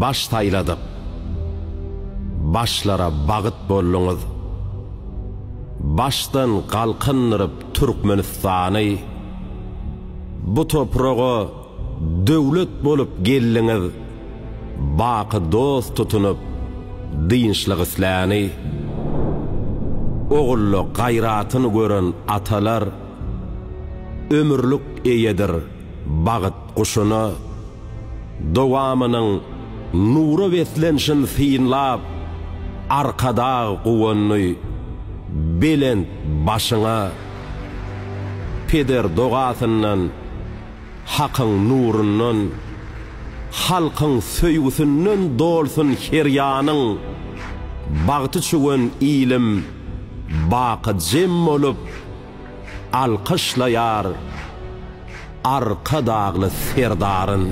Baş saýladyk. Başlara bagyt bolduňyz. Başdan galkyndyryp Türkmenistany, Bu topraga döwlet bolup geldiňiz, Baky dost tutunyp dynçlyk isläni. Ogulla gaýratyn gören atalar, Ömürlik eýedir bagyt guşuna. Dowamynyň nura beslenşin synlap, Arkadag guwandy belent başyňa. Peder dogasyndan, Hakyň nurundan, Halkyň söýgüsinden dolsun her ýanyň. Bagty çüwen ilim baky jem bolup, Alkyşlaýar Arkadagly Serdaryn.